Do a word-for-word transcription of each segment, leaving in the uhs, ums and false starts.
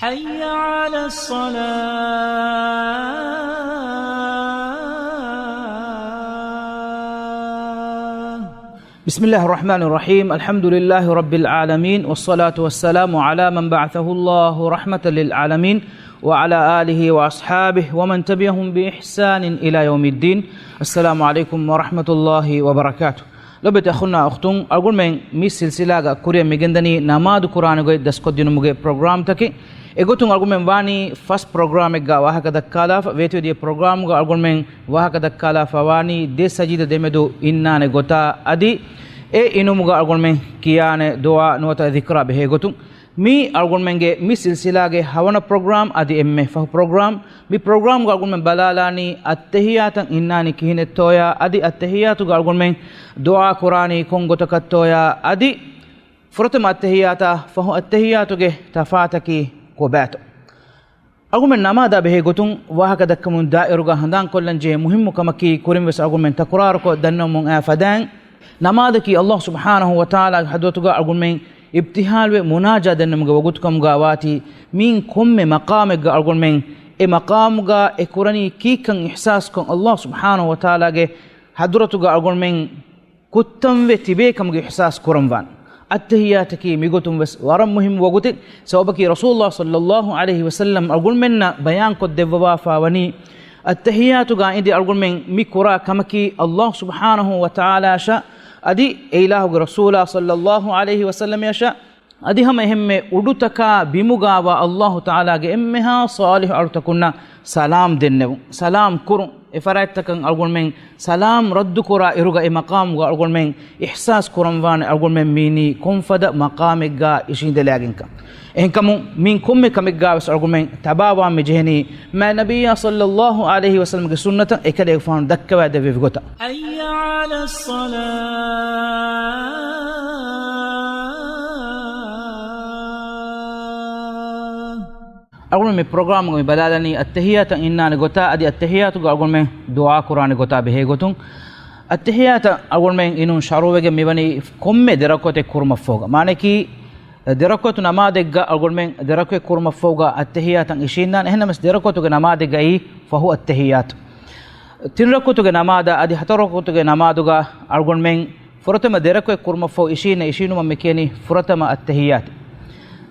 حي على الصلاة. بسم الله الرحمن الرحيم. الحمد لله رب العالمين، والصلاة والسلام على من بعثه الله رحمة للعالمين، وعلى آله وأصحابه ومن تبعهم بإحسان إلى يوم الدين. السلام عليكم ورحمة الله وبركاته. ލޮބުވެތި އަޚުންނާ އުޚްތުން، އަޅުގަނޑުމެން މި ސިލްސިލާގަ ކުރިއަށް މިގެންދަނީ ނަމާދު ކުރާނެ ގޮތް ދަސްކޮށްދިނުމުގެ ޕްރޮގްރާމްތަކެއް. އެގޮތުން އަޅުގަނޑުމެން ވާނީ ފަސް ޕްރޮގްރާމެއްގަ ވާހަކަ ދައްކާލާފަ. ވޭތުވެދިޔަ ޕްރޮގްރާމުގަ އަޅުގަނޑުމެން ވާހަކަ ދައްކާލާފަ ވާނީ ދެ ސަޖިދަ ދެމެދު އިންނާނެ ގޮތާ އަދި އެ އިނުމުގަ އަޅުގަނޑުމެން ކިޔާނެ ދުޢާ ނުވަތަ ޛިކްރާ ބެހޭ ގޮތުން. މީ އަޅުގަނޑުމެންގެ މި ސިލްސިލާގެ ހަވަނަ ޕްރޮގްރާމް އަދި އެންމެ ފަހު ޕްރޮގްރާމް. މި ޕްރޮގްރާމްގަ އަޅުގަނޑުމެން ބަލާލާނީ އައްތަޙިއްޔާތަށް އިންނާނީ ކިހިނެއްތޯޔާ އަދި އައްތަޙިއްޔާތުގަ އަޅުގަނޑުމެން ދުޢާ ކުރާނީ ކޮން ގޮތަކަށްތޯޔާ އަދި ފުރަތަމަ އައްތަޙިއްޔާތާ ފަހު އައްތަޙިއްޔާތުގެ ތަފާތަކީ ކޮބާތޯ؟ އަޅުގަނޑުމެން ނަމާދާ ބެހޭ ގޮތުން ވާހަކަ ދައްކަމުން ދާއިރުގަ ހަނދާންކޮށްލަން ޖެހޭ މުހިއްމު ކަމަކީ، ކުރިން ވެސް އަޅުގަނޑުމެން ތަކުރާރުކޮށް ދަންނަވަމުން އައި ފަދައިން، ނަމާދަކީ ﷲ ސުބްޙާނަހޫ ވަތަޢާލާގެ ޙަޟްރަތުގަ އަޅުގަނޑުމެން އިބްތިހާލުވެ މުނާޖާ ދެންނެވުމުގެ ވަގުތުކަމުގަ ވާތީ. މިއިން ކޮންމެ މަޤާމެއްގަ އަޅުގަނޑުމެން އެ މަޤާމުގަ އެ ކުރަނީ ކީއްކަން އިޙްސާސްކޮށް، ﷲ ސުބްޙާނަހޫ ވަތަޢާލާގެ ޙަޟްރަތުގަ އަޅުގަނޑުމެން ކުއްތަންވެ ތިބޭ ކަމުގެ އިޙްސާސް ކުރަންވާނެ. އައްތަޙިއްޔާތަކީ މިގޮތުން ވެސް ވަރަށް މުހިއްމު ވަގުތެއް. ސަބަބަކީ ރަސޫލުﷲ ޞައްލައްލާހު ޢަލައިހި ވަސައްލަމް އަޅުގަނޑުމެންނަށް ބަޔާންކޮށްދެއްވަވާފާ ވަނީ، އައްތަޙިއްޔާތުގަ އިނދެ އަޅުގަނޑުމެން މި ކުރާ ކަމަކީ ﷲ ސުބްޙާނަހޫ ވަތަޢާލާއަށާ އަދި އެއިލާހުގެ ރަސޫލާ ޞައްލައްލާހު ޢަލައިހި ވަސައްލަމަށާ އަދި ހަމަ އެހެންމެ އުޑުތަކާ ބިމުގަވާ ﷲ ތަޢާލާގެ އެންމެހާ ޞާލިޙު އަޅުތަކުންނަށް ސަލާމް ދެންނެވުން، ސަލާމް ކުރުން، އެ ފަރާތްތަކަށް އަޅުގަނޑުމެން ސަލާމް ރައްދުކުރާ އިރުގަ އެ މަޤާމުގަ އަޅުގަނޑުމެން އިޙްސާސް ކުރަންވާނެ އަޅުގަނޑުމެން މީނީ ކޮންފަދަ މަޤާމެއްގަ އިށީނދެލާގެންކަން. އެހެންކަމުން މިއިން ކޮންމެ ކަމެއްގަވެސް އަޅުގަނޑުމެން ތަބާވާން މި ޖެހެނީ މާތް ނަބިއްޔާ ޞައްލައްލާހު ޢަލައިހި ވަސައްލަމްގެ ސުންނަތަށް އެކަލޭގެފާނު ދައްކަވައިދެއްވި ގޮތަށް. حي على الصلاة. އަޅުގަނޑު މި ޕްރޮގްރާމުގަ މި ބަލާލަނީ އައްތަޙިއްޔާތަށް އިންނާނެ ގޮތާ އަދި އައްތަޙިއްޔާތުގަ އަޅުގަނޑުމެން ދުޢާ ކުރާނެ ގޮތާ ބެހޭ ގޮތުން. އައްތަޙިއްޔާތަށް އަޅުގަނޑުމެން އިނުން ޝަރުޢުވެގެން މިވަނީ ކޮންމެ ދެރަކުޢަތެއް ކުރުމަށްފަހުގަ. މާނައަކީ، ދެރަކުޢަތު ނަމާދެއްގަ އަޅުގަނޑުމެން ދެރަކުޢަތް ކުރުމަށްފަހުގަ އައްތަޙިއްޔާތަށް އިށީންނާނެ. އެހެންނަމަވެސް ދެރަކުޢަތުގެ ނަމާދެއްގައި ފަހު އައްތަޙިއްޔާތު. ތިން ރަކުޢަތުގެ ނަމާދަށް އަދި ހަތަރު ރަކުޢަތުގެ ނަމާދުގަ އަޅުގަނޑުމެން ފުރަތަމަ ދެރަކުޢަތް ކުރުމަށްފަހު އިށީންނަ އިށީނުމަށް މި ކިޔަނީ ފުރަތަމަ އައްތަޙިއްޔާތެއް.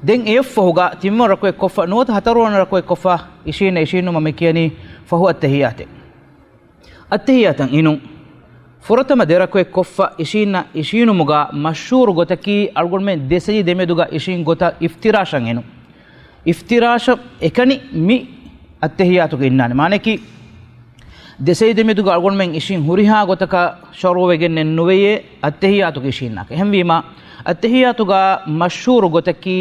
ދެން އެއަށްފަހުގަ ތިންވަނަ ރަކުޢަތް ކޮށްފަ ނުވަތަ ހަތަރުވަނަ ރަކުޢަތް ކޮށްފަ އިށީންނަ އިށީނުމަށް މި ކިޔަނީ ފަހު އައްތަޙިއްޔާތެއް. އައްތަޙިއްޔާތަށް އިނުން. ފުރަތަމަ ދެރަކުޢަތް ކޮށްފަ އިށީންނަ އިށީނުމުގަ މަޝްހޫރު ގޮތަކީ އަޅުގަނޑުމެން ދެ ސަޖިދަ ދެމެދުގަ އިށީން ގޮތަށް އިފްތިރާޝަށް އިނުން. އިފްތިރާޝަށް އެކަނި މި އައްތަޙިއްޔާތުގަ އިންނާނެ. މާނައަކީ، ދެ ސަޖިދަ ދެމެދުގަ އަޅުގަނޑުމެން އިށީން ހުރިހާ ގޮތަކަށް ޝަރުޢުވެގެންނެއް ނުވެޔޭ އައްތަޙިއްޔާތުގަ އިށީންނާކަށް. އެހެންވީމަ، އައްތަޙިއްޔާތުގަ މަޝްހޫރު ގޮތަކީ،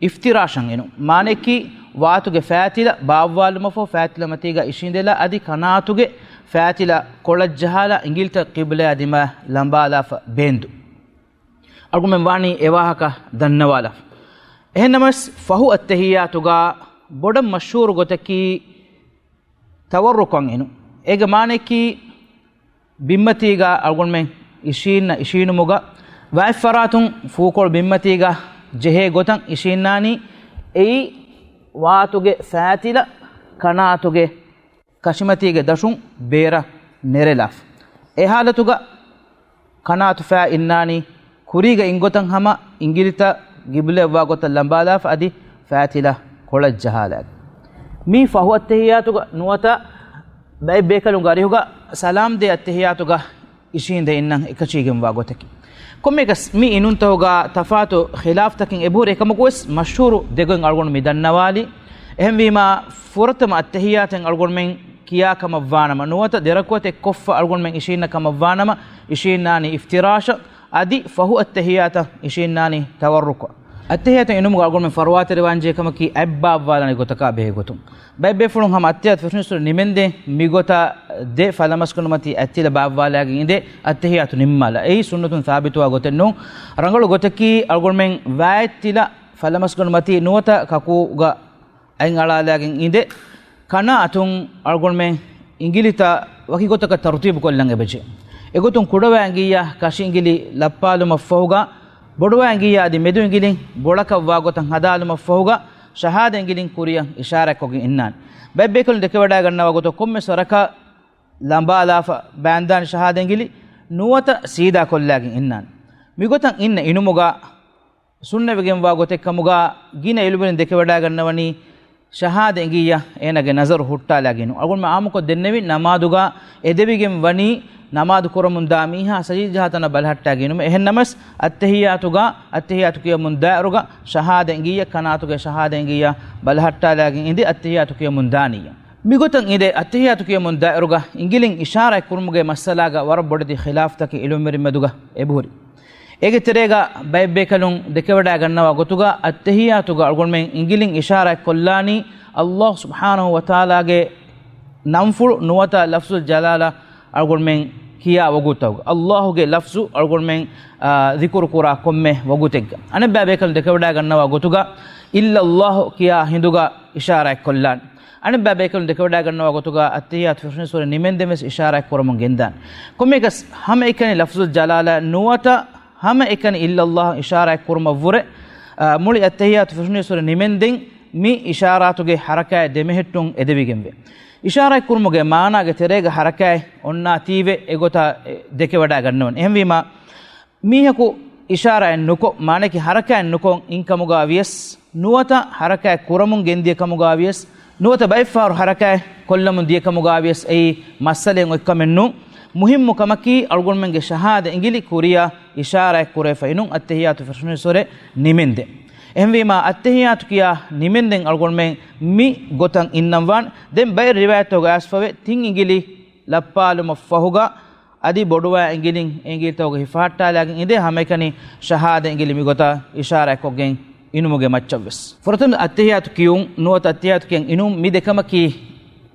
އިފްތިރާޝަށް އިނުން. މާނައަކީ، ވާތުގެ ފާތިލަ ބާއްވާލުމަށްފަހު ފާތިލަ މަތީގަ އިށީނދެލާ އަދި ކަނާތުގެ ފާތިލަ ކޮޅަށް ޖަހާލާ އިނގިލިތައް ޤިބްލަޔާ ދިމާ ލަނބާލާފަ ބޭންދު. އަޅުގަނޑުމެން ވާނީ އެ ވާހަކަ ދަންނަވާލާފަ. އެހެންނަމަވެސް ފަހު އައްތަޙިއްޔާތުގަ ބޮޑަށް މަޝްހޫރު ގޮތަކީ، ތަވައްރުކަށް އިނުން. އޭގެ މާނައަކީ، ބިންމަތީގަ އަޅުގަނޑުމެން އިށީންނަ އިށީނުމުގަ ވާތްފަރާތުން ފޫކޮޅު ބިންމަތީގަ ޖެހޭ ގޮތަށް އިށީންނާނީ. އެއީ ވާތުގެ ފާތިލަ ކަނާތުގެ ކަށިމަތީގެ ދަށުން ބޭރަށް ނެރެލާފަ. އެ ހާލަތުގަ ކަނާތު ފައި އިންނާނީ ކުރީގަ އިންގޮތަށް ހަމަ އިނގިލިތައް ގިބްލަޔަށްވާ ގޮތަށް ލަނބާލާފަ އަދި ފާތިލަ ކޮޅަށް ޖަހާލާގެން. މީ ފަހު އައްތަޙިއްޔާތުގަ ނުވަތަ ބައެއް ބޭކަލުންގެ އަރިހުގަ ސަލާމްދޭ އައްތަޙިއްޔާތުގަ އިށީނދެ އިންނަން އެކަށީގެންވާ ގޮތަކީ. ކޮންމެއަކަސް މި އިނުންތަކުގަ ތަފާތު ޚިލާފްތަކެއް އެބަހުރި. އެކަމަކުވެސް މަޝްހޫރު ދެގޮތް އަޅުގަނޑު މި ދަންނަވާލީ. އެހެންވީމަ، ފުރަތަމަ އައްތަޙިއްޔާތެއް އަޅުގަނޑުމެން ކިޔާ ކަމަށްވާނަމަ، ނުވަތަ ދެރަކުޢަތެއް ކޮށްފަ އަޅުގަނޑުމެން އިށީންނަ ކަމަށްވާނަމަ، އިށީންނާނީ އިފްތިރާޝަށް، އަދި ފަހު އައްތަޙިއްޔާތަށް އިށީންނާނީ ތަވައްރުކަށް. އައްތަޙިއްޔާތަށް އިނުމުގަ އަޅުގަނޑުމެން ފަރުވާތެރިވާންޖެހޭ ކަމަކީ އަތް ބާއްވާލާނެ ގޮތަކާ ބެހޭ ގޮތުން. ބައެއް ބޭފުޅުން ހަމަ އައްތަޙިއްޔާތު ފެށުނުއްސުރެ ނިމެންދެން މިގޮތަށް ދެ ފަލަމަސްގަނޑުމަތީ އަތްތިލަ ބާއްވާލާގެން އިނދެ އައްތަޙިއްޔާތު ނިންމާލާ. އެއީ ސުންނަތުން ސާބިތުވާ ގޮތެއް ނޫން. ރަނގަޅު ގޮތަކީ އަޅުގަނޑުމެން ވާއެއްތިލަ ފަލަމަސްގަނޑުމަތީ ނުވަތަ ކަކުގަ އަތް އަޅާލާގެން އިނދެ، ކަނާތުން އަޅުގަނޑުމެން އިނގިލިތައް ވަކި ގޮތަކަށް ތަރުތީބު ކޮށްލަން އެބަޖެހޭ. އެގޮތުން ކުޑަވާ އިނގިއްޔާ ކަށި އިނގިލި ލައްޕާލުމަށްފަހުގަ، ބޮޑުވާ އިނގިއްޔާ އަދި މެދު އިނގިލި ބޮޅަކަށް ވާ ގޮތަށް ހަދާލުމަށްފަހުގަ، ޝަހާދަ އިނގިލިން ކުރިއަށް އިޝާރާތްކޮށްގެން އިންނާނެ. ބައެއް ބޭކަލުން ދެކެވަޑައިގަންނަވާ ގޮތަށް ކޮންމެސް ވަރަކަށް ލަނބާލާފަ ބާންދާނެ ޝަހާދަ އިނގިލި ނުވަތަ ސީދާ ކޮށްލާގެން އިންނާނެ. މިގޮތަށް އިންނަ އިނުމުގަ ސުންނަވެގެންވާ ގޮތެއްކަމުގަ ގިނަ އިލްމުވެރިން ދެކެވަޑައިގަންނަވަނީ ޝަހާދަ އިނގިއްޔާ އޭނާގެ ނަޒަރު ހުއްޓާލާގެން ނޫން. އަޅުގަނޑުމެން އާއްމުކޮށް ދެންނެވި ނަމާދުގަ އެދެވިގެން ވަނީ ނަމާދު ކުރަމުން ދާ މީހާ ސަޖީދަ ޖަހާ ތަނަށް ބަލަހައްޓާގެން ނޫން. އެހެން ނަމަސް އައްތަހިއްޔާތުގަ އައްތަހިއްޔާތު ކިޔަމުން ދާއިރުގަ ޝަހާދަ އިނގިއްޔާ ކަނާތުގެ ޝަހާދަ އިނގިއްޔާ ބަލަހައްޓާލާގެން އިނދެ އައްތަހިއްޔާތު ކިޔަމުން ދާނިއްޔާ. މިގޮތަށް އިނދެ އައްތަހިއްޔާތު ކިޔަމުން ދާއިރުގަ އިނގިލިން އިޝާރާތް ކުރުމުގެ މައްސަލާގަ ވަރަށް ބޮޑެތި ޚިލާފްތަކެއް އިލްމުވެރިން މެދުގަ އެބަހުރި. އޭގެ ތެރޭގަ ބައެއް ބޭކަލުން ދެކެވަޑައިގަންނަވާ ގޮތުގަ އައްތަހިއްޔާތުގަ އަޅުގަނޑުމެން އިނގިލިން އިޝާރާތް ކޮށްލާނީ ﷲ ސުބްޙާނަހޫ ވަތަޢާލާގެ ނަންފުޅު ނުވަތަ ލަފްޒުލް ޖަލާލާ އަޅުގަނޑުމެން ކިޔާ ވަގުތުތަކުގަ، ﷲގެ ލަފްޒު އަޅުގަނޑުމެން، އާ، ޛިކުރު ކުރާ ކޮންމެ ވަގުތެއްގަ. އަނެއްބައި ބޭކަލުން ދެކެވަޑައިގަންނަވާ ގޮތުގަ އިއްލަﷲ ކިޔާ ހިނދުގަ އިޝާރާތް ކޮށްލާނެ. އަނެއްބައި ބޭކަލުން ދެކެވަޑައިގަންނަވާ ގޮތުގަ އައްތަހިއްޔާތު ފެށުނީއްސުރެ ނިމެންދެން ވެސް އިޝާރާތް ކުރަމުން ގެންދާނެ. ކޮންމެއަކަސް ހަމައެކަނި ލަފްޒުލް ޖަލާލާ ނުވަތަ ހަމައެކަނި އިއްލަﷲ އިޝާރާތް ކުރުމަށްވުރެ، އާ، މުޅި އައްތަހިއްޔާތު ފެށުނީއްސުރެ ނިމެންދެން މި އިޝާރާތުގެ ޙަރަކާތް ދެމެހެއްޓުން އެދެވިގެންވޭ. އިޝާރާތް ކުރުމުގެ މާނާގެ ތެރޭގަ ޙަރަކާތް އޮންނާތީވެ އެގޮތަށް ދެކެވަޑައިގަންނަވަން. އެހެންވީމާ، މީހަކު އިޝާރާތް ނުކޮށް، މާނައަކީ ޙަރަކާތް ނުކޮށް އިންކަމުގަ ވިޔަސް، ނުވަތަ ޙަރަކާތް ކުރަމުން ގެންދިޔަ ކަމުގަ ވިޔަސް، ނުވަތަ ބައެއްފަހަރު ޙަރަކާތް ކޮށްލަމުން ދިޔަ ކަމުގަ ވިޔަސް، އެއީ މައްސަލައެއް އޮތްކަމެއް ނޫން. މުހިއްމު ކަމަކީ، އަޅުގަނޑުމެންގެ ޝަހާދަ އިނގިލި ކުރިއަށް އިޝާރާތް ކުރެވިފައި ނޫން، އައްތަހިއްޔާތު ފެށުނީއްސުރެ ނިމެންދެން. އެހެންވީމާ، އައްތަހިއްޔާތު ކިޔާ ނިމެންދެން އަޅުގަނޑުމެން މި ގޮތަށް އިންނަންވާނެ. ދެން ބައެއް ރިވާޔަތްތަކުގަ އައިސްފަވޭ، ތިން އިނގިލި ލައްޕާލުމަށްފަހުގަ، އަދި ބޮޑުވާ އިނގިލިން އިނގިލިތަކުގަ ހިފަހައްޓާލާގެން އިނދެ، ހަމައެކަނި ޝަހާދަ އިނގިލި މިގޮތަށް އިޝާރާތްކޮށްގެން އިނުމުގެ މައްޗަށްވެސް. ފުރަތަމަ އައްތަހިއްޔާތު ކިޔުން، ނުވަތަ އައްތަހިއްޔާތު ކިޔަން އިނުން، މި ދެކަމަކީ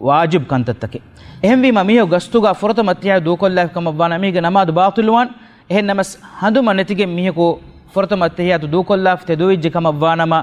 ވާޖިބު ކަންތައްތަކެއް. އެހެންވީމާ، މީހަކު ގަސްތުގަ ފުރަތަމަ އައްތަހިއްޔާތު ދޫކޮށްލާފި ކަމަށްވާނަމަ، މީގެ ނަމާދު ބާޠިލުވާން. އެހެން ނަމަސް، ހަނދުމަ ނެތިގެން މީހަކު ފުރަތަމަ އައްތަހިއްޔާތު ދޫކޮށްލާފަ ތެދުވެއްޖެ ކަމަށްވާނަމަ،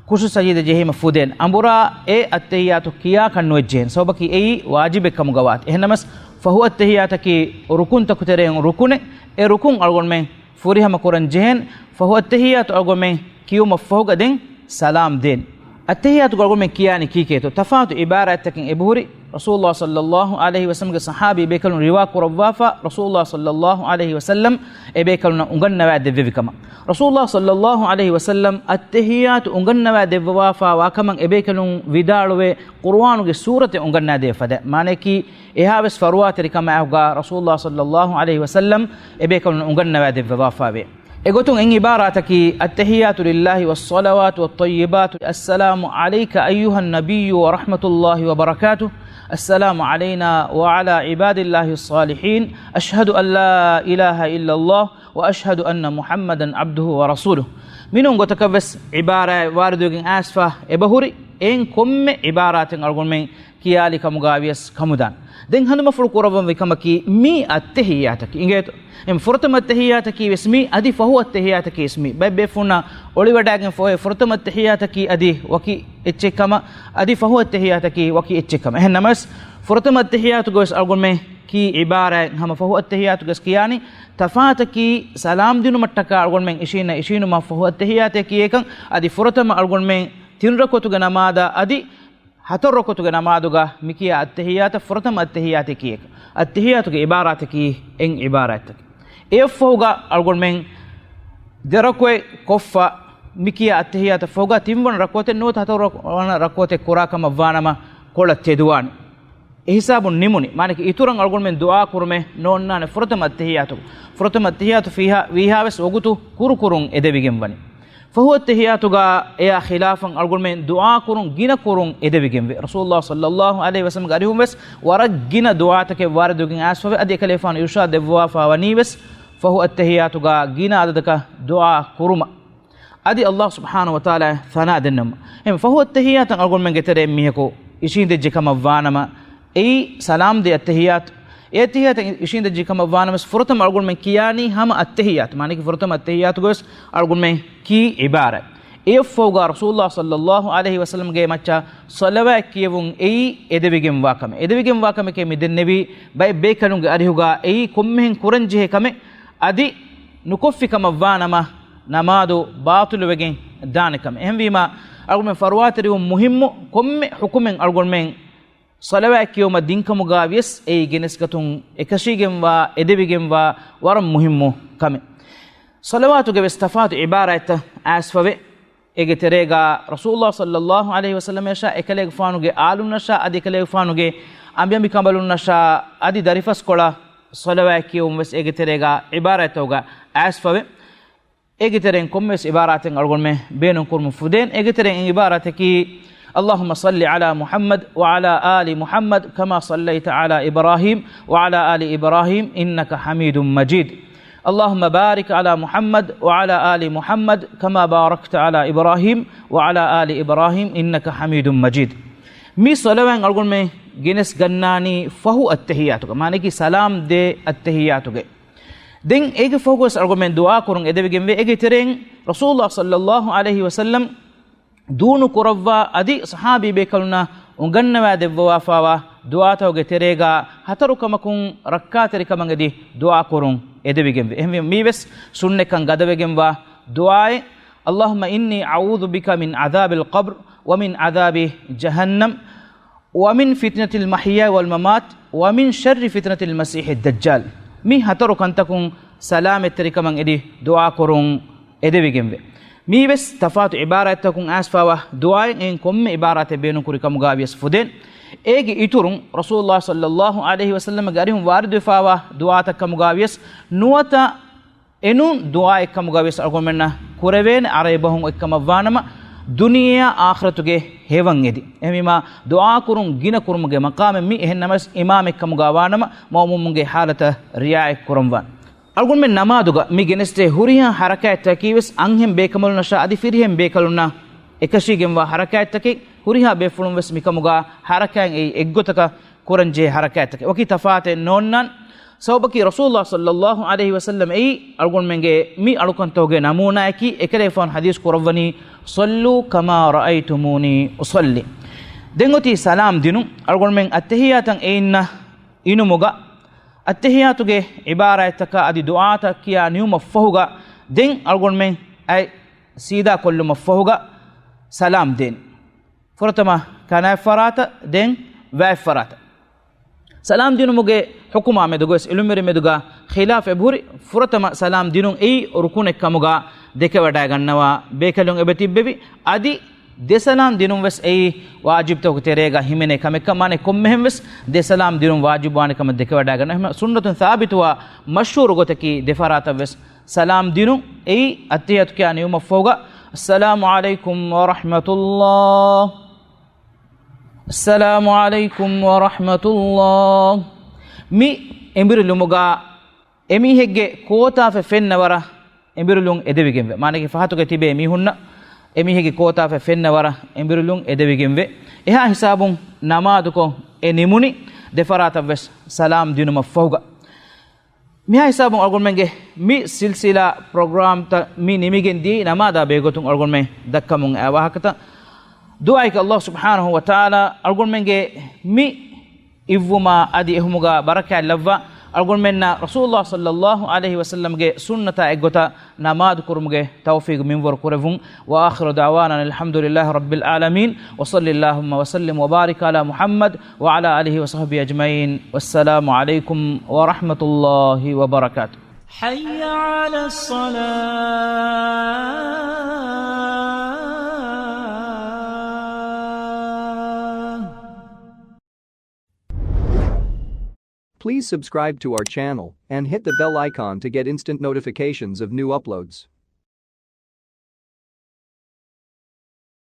ޚުޝޫޢު ސަޖީދަ ޖެހީމަ ފުދޭނެ. އަނބުރާ އެ އައްތަހިއްޔާތު ކިޔާކަށް ނުވެއްޖެހޭނެ. ސަބަބަކީ އެއީ ވާޖިބެއް ކަމުގަ ވާތީ. އެހެން ނަމަސް، ފަހު އައްތަހިއްޔާތަކީ ރުކުންތަކު ތެރެއިން ރުކުނެއް. އެ ރުކުން އަޅުގަނޑުމެން ފުރިހަމަ ކުރަން ޖެހޭނެ. ފަހު އައްތަހިއްޔާތު އަޅުގަނޑުމެން ކިޔުމަށްފަހުގަ ދެން ސަލާމް ދޭނެ. އައްތަހިއްޔާތުގަ އަޅުގަނޑުމެން ކިޔާނީ ކީކޭތޯ؟ ތަފާތު ޢިބާރާތްތަކެއް އެބަހުރި. ރަސޫލުﷲ ޞައްލައްލާހު ޢަލައިހި ވަސައްލަމްގެ ޞަޙާބީ ބޭކަލުން ރިވާ ކުރައްވާފަ، ރަސޫލުﷲ ޞައްލައްލާހު ޢަލައިހި ވަސައްލަމް އެ ބޭކަލުންނަށް އުނގަންނަވާ ދެއްވެވި ކަމަށް. ރަސޫލުﷲ ޞައްލައްލާހު ޢަލައިހި ވަސައްލަމް އައްތަހިއްޔާތު އުނގަންނަވާ ދެއްވަވާފަ ވާކަމަށް އެ ބޭކަލުން ވިދާޅުވޭ، ޤުރުއާނުގެ ސޫރަތެއް އުނގަންނާދޭ ފަދަ. މާނައަކީ، އެހާވެސް ފަރުވާތެރި ކަމާއެކުގަ ރަސޫލުﷲ ޞައްލައްލާހު ޢަލައިހި ވަސައްލަމް އެ ބޭކަލުންނަށް އުނގަންނަވާ ދެއްވަވާފަވޭ. އެގޮތުން އެއް ޢިބާރާތަކީ، التحيات لله والصلوات والطيبات، السلام عليك أيها النبي ورحمة الله وبركاته، السلام علينا وعلى عباد الله الصالحين، أشهد أن لا إله إلا الله وأشهد أن محمدا عبده ورسوله. މިނޫން ގޮތަކަށްވެސް ޢިބާރާތް ވާރިދުވެގެން އައިސްފަ އެބަހުރި. އެއިން ކޮންމެ ޢިބާރާތެއް އަޅުގަނޑުމެން ކިޔާލި ކަމުގަ ވިޔަސް ކަމުދާން. ދެން ހަނދުމަފުޅު ކުރައްވަންވީ ކަމަކީ، މީ އައްތަހިއްޔާތަކީ އިނގޭތޯ؟ އެމް ފުރަތަމަ އައްތަހިއްޔާތަކީ ވެސް މީ، އަދި ފަހު އައްތަހިއްޔާތަކީ ވެސް މީ. ބައެއް ބޭފުންނަށް އޮޅިވަޑައިގެން ފޮހެ ފުރަތަމަ އައްތަހިއްޔާތަކީ އަދި ވަކި އެއްޗެއް ކަމަށް، އަދި ފަހު އައްތަހިއްޔާތަކީ ވަކި އެއްޗެއް ކަމަށް. އެހެން ނަމަވެސް، ފުރަތަމަ އައްތަހިއްޔާތުގަވެސް އަޅުގަނޑުމެން ކީ ޢިބާރާތް ހަމަ ފަހު އައްތަހިއްޔާތުގަވެސް ކިޔާނީ، ތަފާތަކީ ސަލާމް ދިނުމަށްޓަކާ އަޅުގަނޑުމެން އިށީންނަ އިށީނުމާ ފަހު އައްތަހިއްޔާތޭ ކިޔޭކަން. އަދި ފުރަތަމަ އަޅުގަނޑުމެން ތިން ރަކުޢަތުގެ ނަމާދަށް އަދި ހަތަރު ރަކުޢަތުގެ ނަމާދުގަ މިކިޔާ އައްތަހިއްޔާތަށް ފުރަތަމަ އައްތަހިއްޔާތޭ ކިޔޭކަށް. އައްތަހިއްޔާތުގެ ޢިބާރާތަކީ އެއް ޢިބާރާތްތަކެއް. އެއަށްފަހުގަ އަޅުގަނޑުމެން ދެ ރަކުޢަތް ކޮށްފަ މިކިޔާ އައްތަހިއްޔާތަށްފަހުގަ ތިންވަނަ ރަކުޢަތެއް ނުވަތަ ހަތަރު ވަނަ ރަކުޢަތެއް ކުރާ ކަމަށް ވާނަމަ ކޮޅަށް ތެދުވާނެ. އެ ހިސާބުން ނިމުނީ. މާނައަކީ އިތުރަށް އަޅުގަނޑުމެން ދުޢާ ކުރުމެއް ނޯންނާނެ ފުރަތަމަ އައްތަހިއްޔާތު. ފުރަތަމަ އައްތަހިއްޔާތު ފީހާ، ވީހާވެސް ވަގުތު ކުރުކުރުން އެދެވިގެން ވަނީ. ފަހު އައްތަހިއްޔާތުގަ އެއާ ޚިލާފަށް އަޅުގަނޑުމެން ދުޢާ ކުރުން ގިނަ ކުރުން އެދެވިގެންވޭ. ރަސޫލުﷲ ޞައްލައްލާހު ޢަލައިހި ވަސައްލަމްގެ އަރިހުން ވެސް ވަރަށް ގިނަ ދުޢާތަކެއް ވާރިދުވެގެން އައިސްފަވޭ. އަދި އެކަލޭފާނު އިރުޝާދު ދެއްވާފަ ވަނީ ވެސް ފަހު އައްތަހިއްޔާތުގަ ގިނަ އަދަދަކަށް ދުޢާ ކުރުމަށް. އަދި ﷲ ސުބްޙާނަހޫ ވަތަޢާލާ ޘަނާ ދެންނެވުމަށް. އެހެން ފަހު އައްތަހިއްޔާތަށް އަޅުގަނޑުމެންގެ ތެރެއިން މީހަކު އިށީނދެއްޖެ ކަމަށް ވާނަމަ، އެއީ ސަލާމް ދޭ އައްތަހިއްޔާތު. އެ އައްތަހިއްޔާތަށް އިށީނދެއްޖެ ކަމަށް ވާނަމަވެސް، ފުރަތަމަ އަޅުގަނޑުމެން ކިޔާނީ ހަމަ އައްތަހިއްޔާތު. މާނައަކީ ފުރަތަމަ އައްތަހިއްޔާތުގަވެސް އަޅުގަނޑުމެން ކީ ޢިބާރާތް. އެއަށްފަހުގަ ރަސޫލުﷲ ޞައްލައްލާހު ޢަލައިހި ވަސައްލަމްގެ މައްޗަށް ޞަލަވާތް ކިޔެވުން އެއީ އެދެވިގެންވާ ކަމެއް. އެދެވިގެންވާ ކަމެކޭ މި ދެންނެވީ، ބައެއް ބޭކަލުންގެ އަރިހުގަ އެއީ ކޮންމެހެން ކުރަންޖެހޭ ކަމެއް. އަދި ނުކޮށްފި ކަމަށް ވާނަމަ، ނަމާދު ބާޠިލުވެގެން ދާނެ ކަމެއް. އެހެންވީމާ، އަޅުގަނޑުމެން ފަރުވާތެރިވުން މުހިއްމު ކޮންމެ ޙުކުމެއް އަޅުގަނޑުމެން ޞަލަވާތް ކިޔުމަށް ދިންކަމުގާ ވިޔަސް އެއީ ގެނެސްގަތުން އެކަށީގެންވާ، އެދެވިގެންވާ ވަރަށް މުހިއްމު ކަމެއް. ޞަލަވާތުގެ ވެސް ތަފާތު ޢިބާރާތްތައް އައިސްފަވޭ. އޭގެ ތެރޭގާ ރަސޫލުﷲ ޞައްލައްލާހު ޢަލައިހި ވަސައްލަމަށާ އެކަލޭގެފާނުގެ އާލުންނަށާ އަދި އެކަލޭގެފާނުގެ އަނބިއަނބިކަނބަލުންނަށާ އަދި ދަރިފަސްކޮޅަށް ޞަލަވާތް ކިޔެވުން ވެސް އޭގެ ތެރޭގާ ޢިބާރާތްތަކުގަ އައިސްފަވޭ. އޭގެ ތެރެއިން ކޮންމެވެސް ޢިބާރާތެއް އަޅުގަނޑުމެން ބޭނުން ކުރުމަށް ފުދޭން. އޭގެ ތެރެއިން ޢިބާރާތަކީ، اللهم صل على محمد وعلى آل محمد كما صليت على إبراهيم وعلى آل إبراهيم إنك حميد مجيد. اللهم بارك على محمد وعلى آل محمد كما باركت على إبراهيم وعلى آل إبراهيم إنك حميد مجيد. މި ޞަލަވާތް އަޅުގަނޑުމެން ގެނެސް ގަންނާނީ ފަހު އައްތަޙިއްޔާތުގަ، މާނައަކީ ސަލާމް ދޭ އައްތަޙިއްޔާތުގައި. ދެން އޭގެ ފަހުގަވެސް އަޅުގަނޑުމެން ދުޢާ ކުރުން އެދެވިގެންވޭ. އޭގެ ތެރެއިން ރަސޫލުﷲ ޞައްލައްލާހު ޢަލައިހި ވަސައްލަމް ދޫނު ކުރައްވާ އަދި ޞަޙާބީ ބޭކަލުންނަށް އުނގަންނަވާ ދެއްވަވާފާވާ ދުޢާތަކުގެ ތެރޭގާ ހަތަރު ކަމަކުން ރައްކާތެރިކަމަށް އެދި ދުޢާ ކުރުން އެދެވިގެންވޭ. އެހެންވެ، މީވެސް ސުންނަތްކަން ގަދަވެގެންވާ ދުޢާއެއް. اللهم إني أعوذ بك من عذاب القبر ومن عذاب جهنم ومن فتنة المحيا والممات ومن شر فتنة المسيح الدجال. މި ހަތަރު ކަންތަކުން ސަލާމަތްތެރިކަމަށް އެދި ދުޢާ ކުރުން އެދެވިގެންވޭ. މީވެސް ތަފާތު ޢިބާރާތްތަކުން އައިސްފާވާ ދުޢާއެއް އެއިން ކޮންމެ ޢިބާރާތެއް ބޭނުން ކުރި ކަމުގާ ވިޔަސް ފުދޭން. އޭގެ އިތުރުން ރަސޫލުﷲ ޞައްލައްލާހު ޢަލައިހި ވަސައްލަމްގެ އަރިހުން ވާރިދުވެފާވާ ދުޢާތައް ކަމުގާ ވިޔަސް ނުވަތަ އެނޫން ދުޢާއެއް ކަމުގަ ވެސް އަޅުގަނޑުމެންނަށް ކުރެވޭނެ އަރައިބަހުން އޮތްކަމަށްވާނަމަ، ދުނިޔެއާ އާޚިރަތުގެ ހެޔޮކަން އެދި. އެހެންވީމާ، ދުޢާ ކުރުން ގިނަ ކުރުމުގެ މަޤާމެއް މީ. އެހެން ނަމަވެސް، އިމާމެއް ކަމުގަ ވާނަމަ، މައުމޫމުންގެ ޙާލަތަށް ރިޢާޔަތް ކުރަންވާނެ. އަޅުގަނޑުމެން ނަމާދުގަ މި ގެނެސްދޭ ހުރިހާ ޙަރަކާތްތަކަކީ ވެސް އަންހެން ބޭކަނބަލުންނަށާ އަދި ފިރިހެން ބޭކަލުންނާ އެކަށީގެންވާ ޙަރަކާތްތަކެއް. ހުރިހާ ބޭފުޅުން ވެސް މިކަމުގަ ޙަރަކާތް އެއީ އެއްގޮތަކަށް ކުރަންޖެހޭ ޙަރަކާތްތަކެއް. ވަކި ތަފާތެއް ނޯންނާން. ސަބަބަކީ ރަސޫލުﷲ ޞައްލައްލާހު ޢަލައިހި ވަސައްލަމް އެއީ އަޅުގަނޑުމެންގެ މި އަޅުކަންތަކުގެ ނަމޫނާއަކީ. އެކަލޭފާނު ޙަދީޘް ކުރައްވަނީ، "صلوا كما رأيتموني أصلي." ދެން އޮތީ ސަލާމް ދިނުން. އަޅުގަނޑުމެން އައްތަޙިއްޔާތަށް އިންނަ އިނުމުގަ، އައްތަޙިއްޔާތުގެ ޢިބާރާތްތަކާ އަދި ދުޢާތައް ކިޔާ ނިމުމަށްފަހުގަ، ދެން އަޅުގަނޑުމެން އަތް ސީދާ ކޮށްލުމަށްފަހުގަ ސަލާމް ދޭން. ފުރަތަމަ ކަނާތްފަރާތަށް، ދެން ވާތްފަރާތަށް. ސަލާމް ދިނުމުގެ ޙުކުމާ މެދުގަވެސް ޢިލްމުވެރިން މެދުގަ ޚިލާފް އެބަހުރި. ފުރަތަމަ ސަލާމް ދިނުން އެއީ ރުކުނެއް ކަމުގަ ދެކެވަޑައިގަންނަވާ ބޭކަލުން އެބަ ތިއްބެވި. އަދި ދެ ސަލާމް ދިނުން ވެސް އެއީ ވާޖިބްތަކުގެ ތެރޭގަ ހިމެނޭ ކަމެއްކަން. މާނަ ކޮންމެހެން ވެސް ދެ ސަލާމް ދިނުން ވާޖިބުވާނެ ކަމަށް ދެކެވަޑައިގަންނަވާ. ސުންނަތުން ސާބިތުވާ މަޝްހޫރު ގޮތަކީ ދެ ފަރާތަށް ވެސް ސަލާމް ދިނުން އެއީ އައްތަޙިއްޔާތު ކިޔާ ނިމުމަށްފަހުގަ، "السلام عليكم ورحمة الله، السلام عليكم ورحمة الله." މި އެނބިރިލުމުގަ އެމީހެއްގެ ކޯތާފަތް ފެންނަ ވަރަށް އެނބިރިލުން އެދެވިގެންވޭ. މާނައަކީ ފަހަތުގަ ތިބޭ މީހުންނަށް އެމީހެއްގެ ކޯތާފަތް ފެންނަ ވަރަށް އެނބިރިލުން އެދެވިގެންވޭ. އެހާ ހިސާބުން ނަމާދުކޮށް އެ ނިމުނީ ދެ ފަރާތަށް ވެސް ސަލާމް ދިނުމަށްފަހުގަ. މިހާ ހިސާބުން އަޅުގަނޑުމެންގެ މި ސިލްސިލާ ޕްރޮގްރާމްތައް މި ނިމިގެން ދިޔައީ ނަމާދާ ބެހޭގޮތުން އަޅުގަނޑުމެން ދައްކަމުން އައި ވާހަކަތައް. ދުޢާއަކީ ﷲ ސުބްޙާނަހޫ ވަތަޢާލާ އަޅުގަނޑުމެންގެ މި އިއްވުމާ އަދި އެހުމުގަ ބަރަކާތް ލައްވާ، އަޅުގަނޑުމެންނަށް ރަސޫލުﷲ ޞައްލައްލާހު ޢަލައިހި ވަސައްލަމްގެ ސުންނަތާ އެއްގޮތަށް ނަމާދު ކުރުމުގެ ތައުފީޤު މިންވަރު ކުރެއްވުން. وآخر دعوانا أن الحمد لله رب العالمين، وصل اللهم وسلم وبارك على محمد وعلى آله وصحبه أجمعين. والسلام عليكم ورحمة الله وبركاته. حي على الصلاة. Please subscribe to our channel and hit the bell icon to get instant notifications of new uploads.